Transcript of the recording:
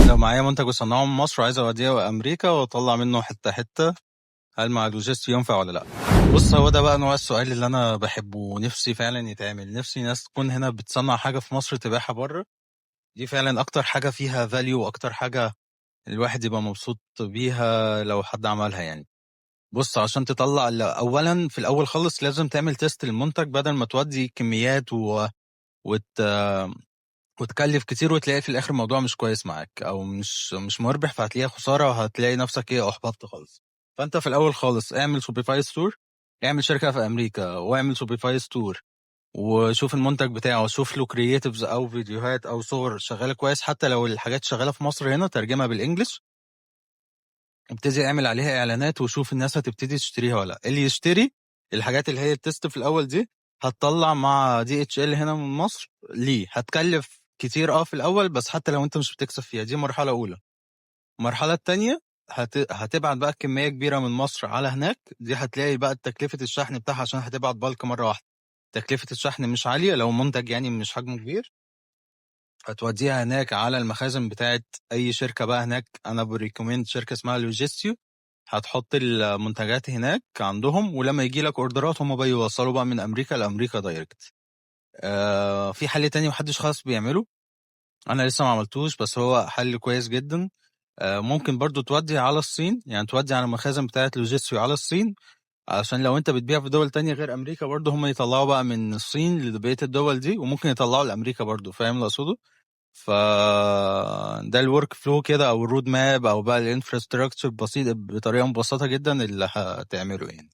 لو معايا منتج وصنعه من مصر وعايز اوديه امريكا واطلع منه حتة حته، هل مع لوجيستي ينفع ولا لا؟ بص، هو ده بقى نوع السؤال اللي انا بحبه ونفسي فعلا يتعمل. نفسي ناس تكون هنا بتصنع حاجة في مصر تبيعها بره. دي فعلا اكتر حاجة فيها value واكتر حاجة الواحد يبقى مبسوط بيها لو حد عملها يعني. بص، عشان تطلع، اولا في الاول خالص لازم تعمل test للمنتج بدل ما تودي كميات وت... وتكلف كتير وتلاقي في الاخر الموضوع مش كويس معاك او مش مربح، فهتلاقيها خسارة وهتلاقي نفسك ايه، احبطت خالص. فانت في الاول خالص اعمل Shopify store، اعمل شركة في امريكا واعمل Shopify store وشوف المنتج بتاعه، شوف له creatives او فيديوهات او صور شغالة كويس. حتى لو الحاجات شغالة في مصر هنا ترجمها بال English، ابتدي اعمل عليها اعلانات وشوف الناس هتبتدي تشتريها ولا لا. اللي يشتري الحاجات اللي هي ال test في الاول دي هتطلع مع DHL هنا من مصر. ليه؟ هتكلف كتير في الاول، بس حتى لو انت مش بتكسب فيها، دي مرحلة اولى. المرحلة الثانية هتبعت بقى كمية كبيرة من مصر على هناك. دي هتلاقي بقى تكلفة الشحن بتاعها، عشان هتبعت bulk مرة واحده، تكلفة الشحن مش عالية لو منتج يعني مش حجمه كبير. هتوديها هناك على المخازن بتاعت اي شركة بقى هناك. انا ب recommend شركة اسمها لوجيستيو. هتحط المنتجات هناك عندهم، ولما يجي لك orderات هم بقى يوصلوا بقى من امريكا لامريكا direct. في حل تاني محدش خالص بيعمله، انا لسه ما عملتوش، بس هو حل كويس جدا. ممكن برضو تودي على الصين، يعني تودي على المخازن بتاعت لوجيستيو على الصين، عشان لو انت بتبيع في دول تانية غير امريكا برضو هم يطلعوا بقى من الصين لبقية الدول دي، وممكن يطلعوا لامريكا برضو. فاهم اللي اقصده؟ ف ده ال workflow كده او ال road map او بقى ال infrastructure بسيط بطريقة مبسطة جدا اللي هتعمله يعني.